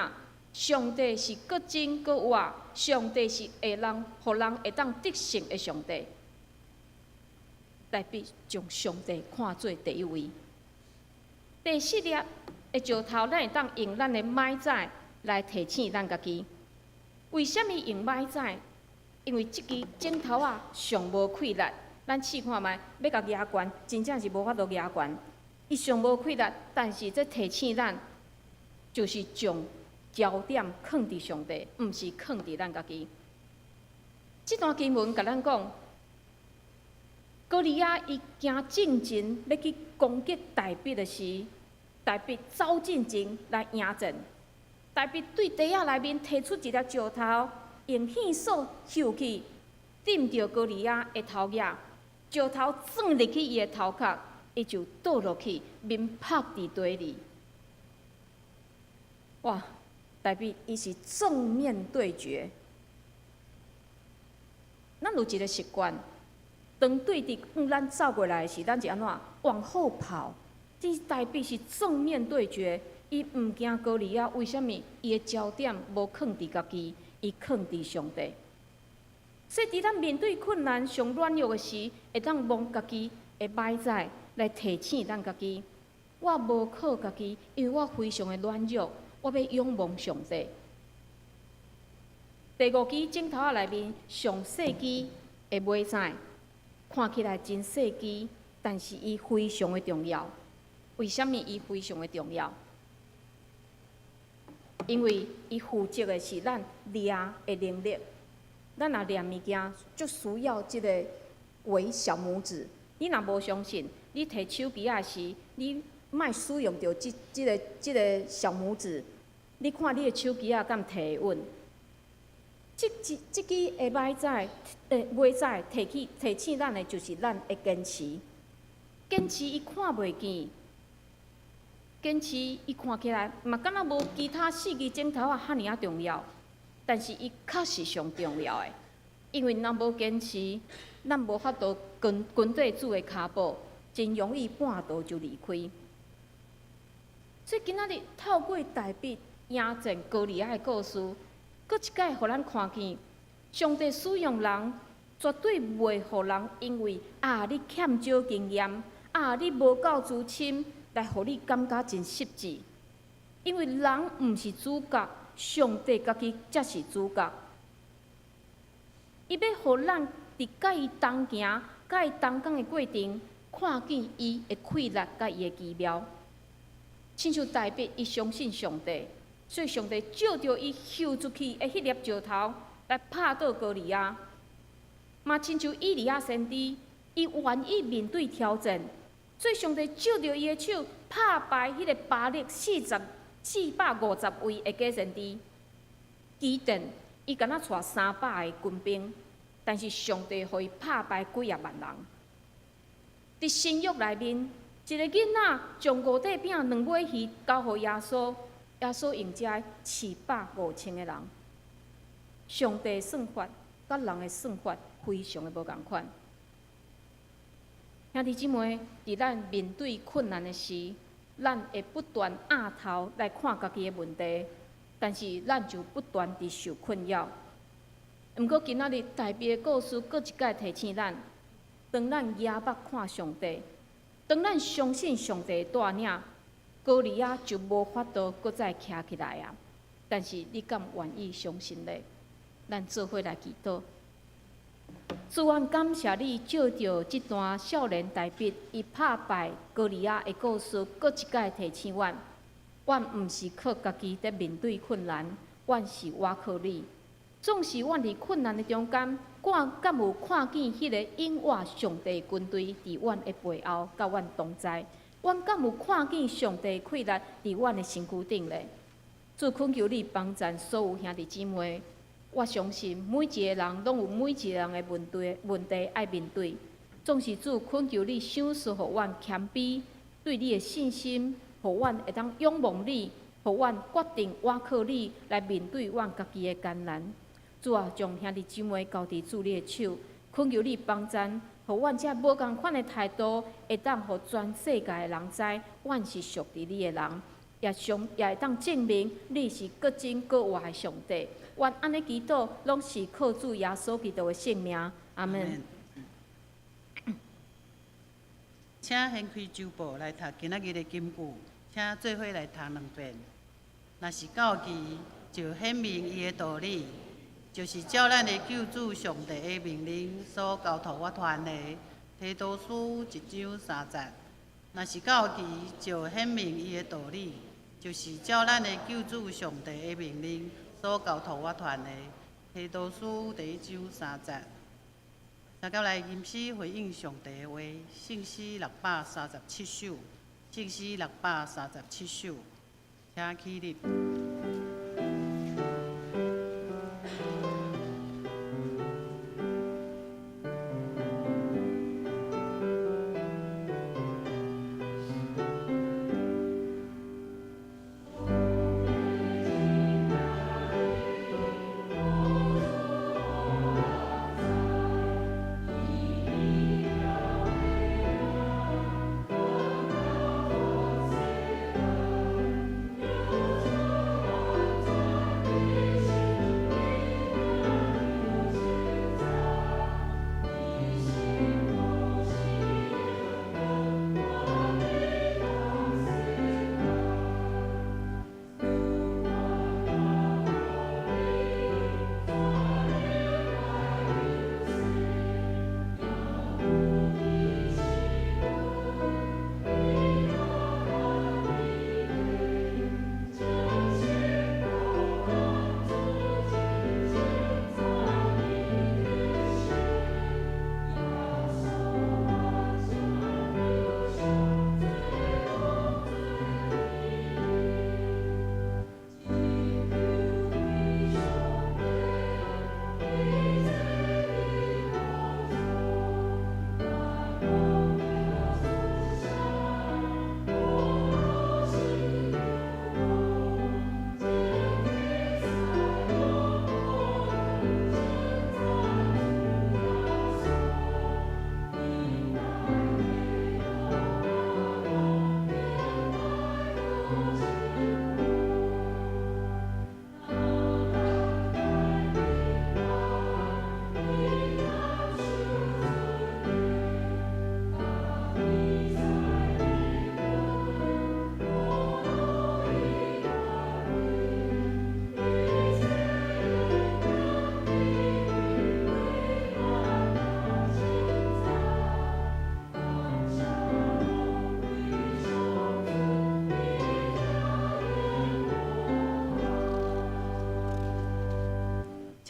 上帝是閣真閣活，上帝是會人，予人會當得勝的上帝。大衛將上帝看做第一位。第四粒的石頭，咱會當用咱的䆀指來提醒咱家己。為啥物用䆀指？因為這支指頭仔上無氣力。咱試看覓，欲共舉懸，真正是無法度舉懸。伊上無氣力，但是這提醒咱，就是將焦點囥佇上帝，毋是囥佇咱家己。這段經文共咱講，歌利亞伊行進前欲去攻擊大衛的時，大衛走進前來迎戰。大衛對袋仔內面提出一粒石頭，用線索搝去，頂著歌利亞的頭額，石頭鑽入去伊的頭殼，伊就倒落去，面覆佇地裡。哇！大衛伊是正面對決。咱有一個習慣，當對敵向咱走過來時，咱是按怎往後跑？這大衛是正面對決，伊毋驚歌利亞，為啥物？伊的焦點無囥佇家己，伊囥佇上帝。所以，佇咱面對困難、上軟弱的時，會當摸家己的䆀指來提醒咱家己：我無靠家己，因為我非常的軟弱，我欲仰望上帝。第五支指頭仔內面上細支的尾指，看起來真細支，但是伊非常的重要。為啥物伊非常的重要？因為伊負責的是咱掠的能力。咱若掠物件，就需要這个微小拇指。你若無相信，你提手機仔時，你莫使用著這個小拇指，你看你的手機仔敢提會穩？這支的䆀指，尾指提醒咱的，就是咱的堅持。堅持伊看袂見，堅持伊看起來嘛，敢若無其他四支指頭仔遐爾仔重要。但是伊確實上重要的，因為若無堅持，咱無法度跟跟綴主的跤步，真容易半途就離開。所以今仔日透過大衛迎戰歌利亞的故事，閣一擺予咱看見，上帝使用人，絕對袂予人因為啊你欠少經驗，啊你無夠資深，來予你感覺真失志。因為人毋是主角，上帝家己才是主角。伊欲予咱佇佮伊同行、佮伊同工的過程，看見伊的氣力佮伊的奇妙。親像大衛，伊相信上帝，所以上帝藉著伊抾出去的彼粒石頭來拍倒歌利亞。嘛親像以利亞先知，伊願意面對挑戰，所以上帝藉著伊的手拍敗彼個巴力450位的假先知。基甸，伊敢若帶300個軍兵，但是上帝予伊拍敗幾仔萬人。佇新約內面，一个囡仔將五塊餅兩尾魚交予耶穌，耶穌用這飼飽5000個人。上帝的算法佮人的算法非常的無仝款。兄弟姊妹，佇咱面對困難的時，咱會不斷仰頭來看家己的問題，但是咱就不斷佇受困擾。毋過今仔日大衛的故事，閣一擺提醒咱：當咱舉目看上帝，當咱相信上帝的帶領，歌利亞就無法度閣再徛起來啊！但是你敢願意相信咧？咱做伙來祈禱。主，阮感謝你，藉著這段少年大衛伊拍敗歌利亞的故事，閣一擺提醒阮：阮毋是靠家己佇面對困難，阮是倚靠你。縱使阮佇困難的中間，阮敢有看見彼个永活上帝軍隊佇阮的背後，佮阮同在？阮敢有看見上帝氣力佇阮的身軀頂咧？主，懇求你幫贊所有兄弟姊妹。我相信每一个人攏有每一个人的問題愛面對。總是主懇求你賞賜予阮謙卑，對你的信心，予阮會當仰望你，予阮決定倚靠你來面對阮家己的艱難。主啊，將兄弟姊妹交佇主你的手，懇求你幫贊，予阮這無仝款的態度，會當予全世界的人知，阮是屬佇你的人，也會當證明你是閣真閣活的上帝。阮按呢祈禱，攏是靠主耶穌基督的聖名。阿們。請掀開周報來讀今仔日的金句，請做伙來讀兩遍。若是到期，就顯明伊的道理，就是照咱的救主上帝的命令所交託我傳的。提多書1章3節。若是到期，就顯明伊的道理，就是照咱的救主上帝的命令所交託我傳的。提多書第1章3節。大家來吟詩回應上帝的話，聖詩637首，聖詩637首，請起立。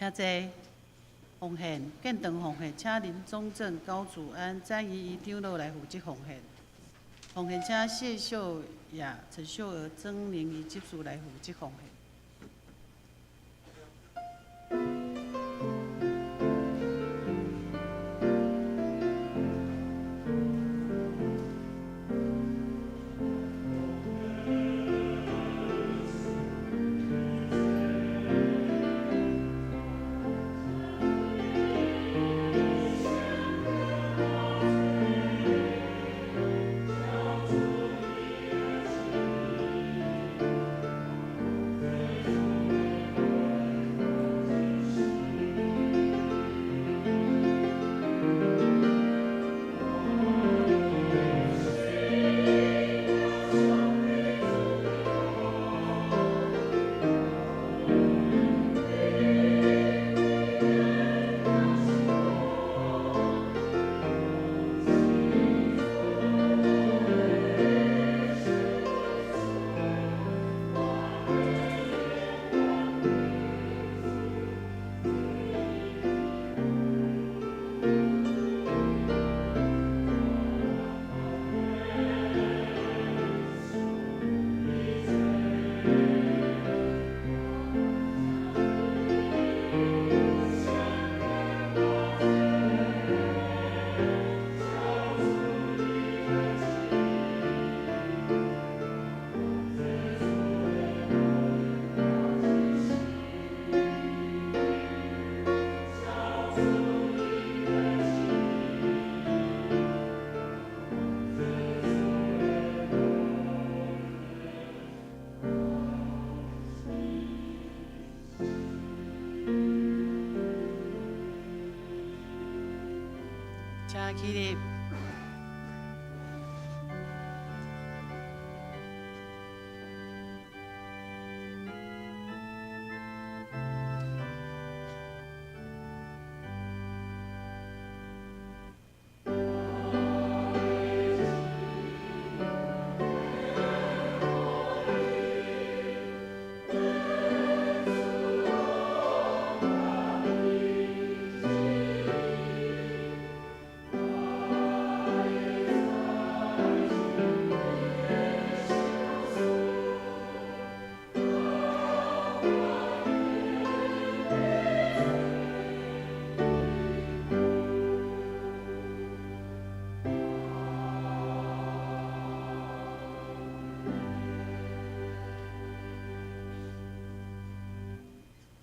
請坐。奉獻，建堂奉獻，請林宗正、高祖安、詹怡怡長老來負責奉獻。奉獻，請謝秀雅、陳秀娥、曾玲儀執事來負責奉獻。請起立。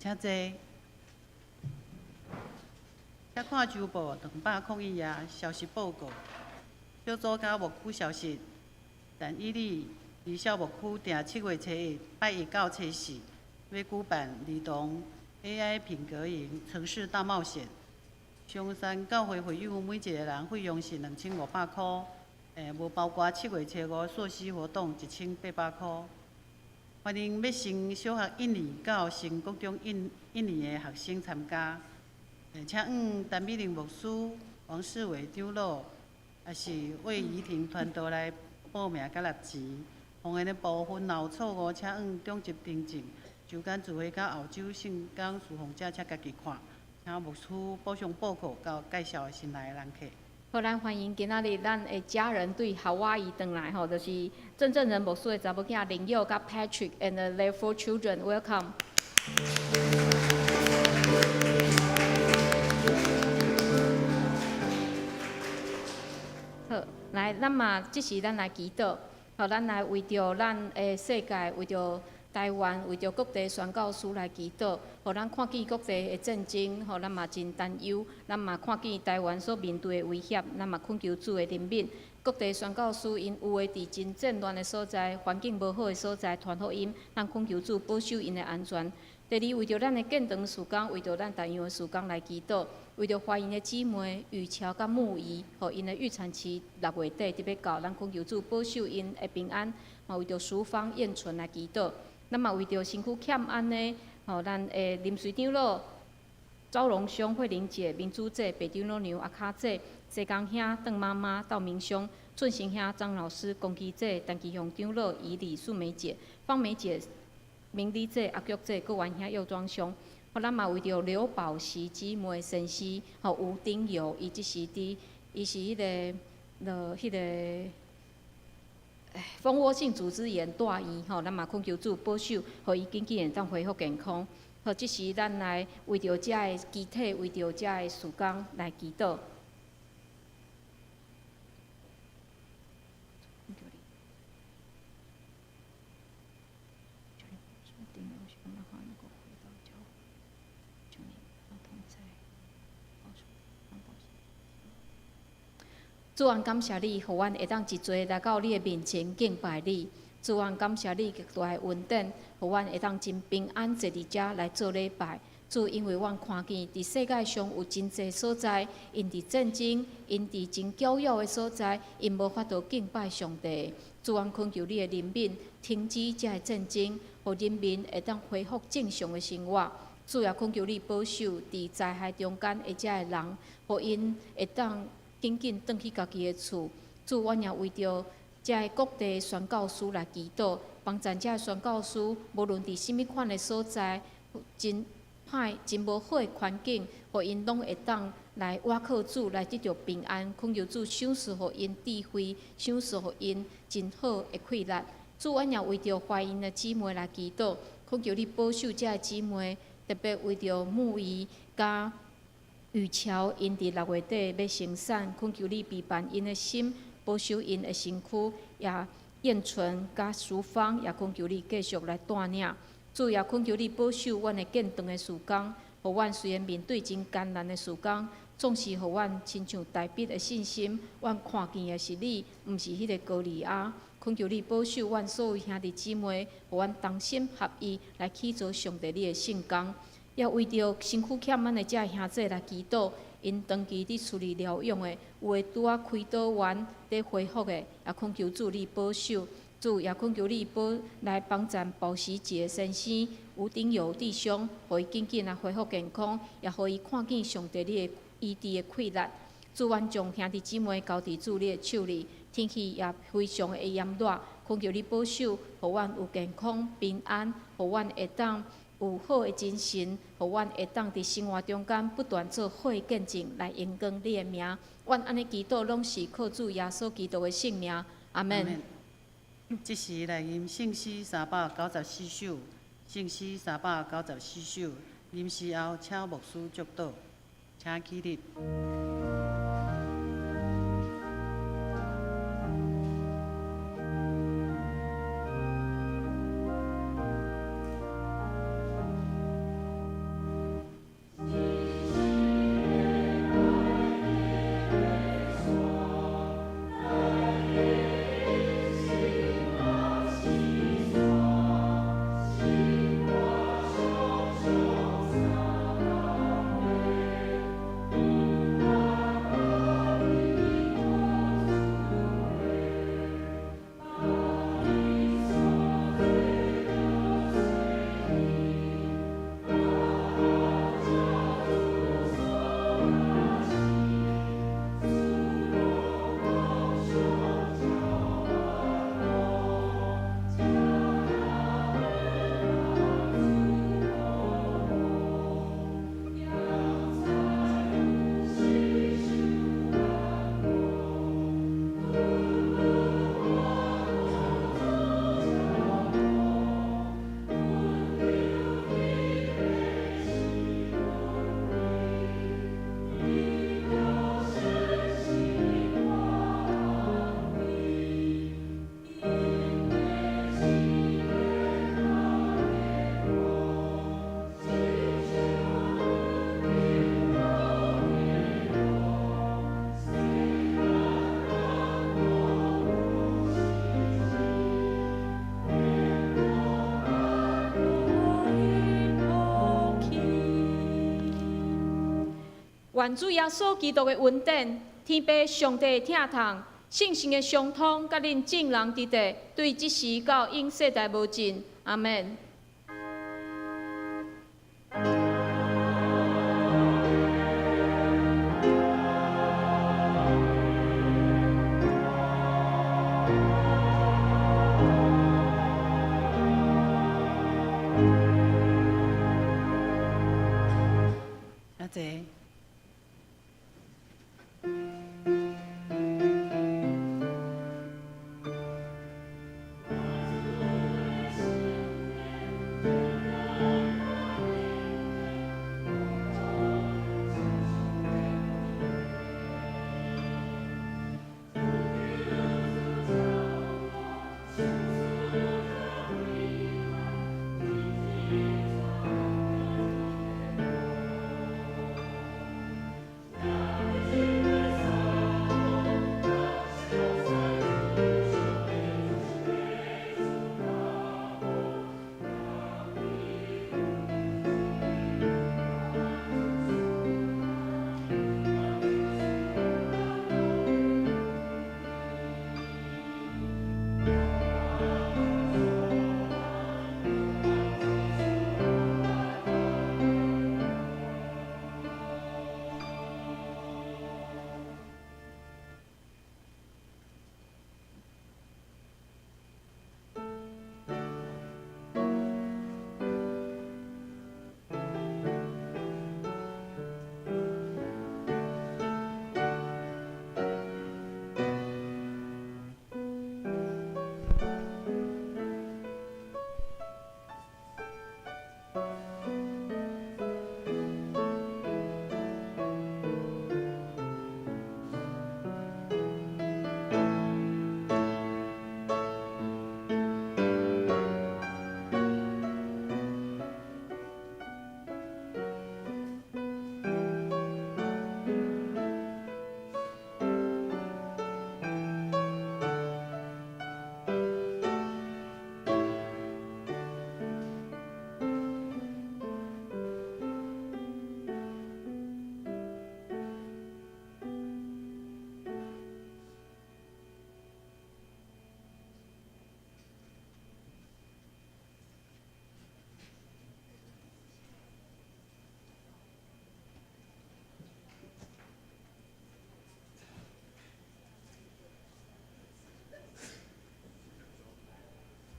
請坐。請看週報201頁消息報告。小組佮牧區消息。但以理離小牧區定7月初一拜一到初四，欲舉辦兒童 AI 品格營城市大冒險。松山教會會友每一个人費用是2500箍，無包括7月初五溯溪活動1800箍。歡迎欲升小學一年到升國中一年的學生參加。請向陳美玲牧師、王世偉長老，抑是魏怡婷傳道來報名佮納錢。奉獻的部分若有錯誤，請向長執訂正。周間聚會佮後週聖工侍奉者，請家己看。請牧師補充報告佮介紹新來的人客。好，咱歡迎今仔日咱的家人對夏威夷轉來吼，就是鄭正仁牧師的查某囝林佑佮 Patrick and their four children, welcome。好，來，咱嘛，這時咱來祈禱，好，咱來為著咱的世界，為著台灣，為著各地宣教師來祈禱，予咱看見各地的戰爭，予咱嘛真擔憂，咱嘛看見台灣所面對的威脅，咱嘛懇求主的憐憫。各地宣教師𪜶有的佇真戰亂的所在，環境無好的所在傳福音，咱懇求主保守𪜶的安全。第二，為著咱的建堂事工，為著咱重陽的事工來祈禱，為著懷孕的姊妹雨喬佮木儀，予𪜶的預產期6月底特別到，咱懇求主保守𪜶的平安。嘛為著淑芳燕純來祈禱。咱嘛為著身軀欠安的，吼，咱的林瑞長老、趙榮兄、慧玲姐、明珠姐、白長老娘、阿卡姐、濟江兄、鄧媽媽、道明兄、俊成兄、張老師、龚基姐、陳其雄長老、以李素梅姐、方梅姐、明麗姐、阿菊姐、郭元兄、幼莊兄，予予咱嘛為著劉寶錫姊妹先生，予吳丁友，伊這時佇，伊是彼个，落彼个。蜂窩性組織炎住院吼，咱嘛懇求主保守，予伊緊緊會當恢復健康。好，這時咱來為著遮个肢體，為著遮个事工來祈禱。主啊，感謝你，予阮會當一齊來到你的面前敬拜你。主啊，感謝你極大的恩典，予阮會當真平安坐佇遮來做禮拜。主，因為阮看見佇世界上有真濟所在，𪜶佇戰爭，𪜶佇真攪擾的所在，𪜶無法度敬拜上帝。主啊，懇求你的憐憫，停止這个戰爭，予人民會當恢復正常的生活。主也懇求你保守佇災害中間的遮个人，予𪜶會當緊緊轉去家己的厝。主，阮也為著遮个各地宣教師來祈禱，幫贊遮个宣教師，無論佇啥物款的所在，真歹、真無好的環境，予𪜶攏會當來倚靠主，來得著平安。懇求主賞賜予𪜶智慧，賞賜予𪜶真好的氣力。主，阮也為著懷孕的姊妹來祈禱，懇求你保守遮个姊妹，特別為著沐怡佮雨喬，𪜶佇6月底欲生產，懇求你庇護𪜶的心，保守𪜶的身軀，也燕純佮淑芳，也懇求你繼續來帶領。主也懇求你保守阮的建堂的事工，予阮雖然面對真艱難的事工，總是予阮親像大衛的信心，阮看見的是你，毋是彼個歌利亞。懇求你保守阮所有兄弟姊妹，予阮同心合意來去做上帝你的聖工。也為著身軀欠阮的遮兄弟來祈禱，𪜶長期佇厝裡療養的，有的拄仔開刀完佇恢復的，也懇求主你保守。主也懇求你保來幫贊保時捷先生、吳鼎友弟兄，予伊緊緊來恢復健康，也予伊看見上帝你的醫治的氣力。主，阮將兄弟姊妹交佇主你的手裡，天氣也非常的炎熱，懇求你保守，予阮有健康平安，予阮會當有好的精神，予阮會當佇生活中間不斷做好的見證，來榮光你的名。阮按呢祈禱，攏是靠主耶穌基督的聖名。阿們。這時來吟聖詩394首，聖詩394首，吟詩後請牧師祝禱，請起立。願主耶穌基督的恩典、天父上帝的疼痛、聖神的相通，佮恁眾人佇佇，對這時到永世代無盡。阿們。濟。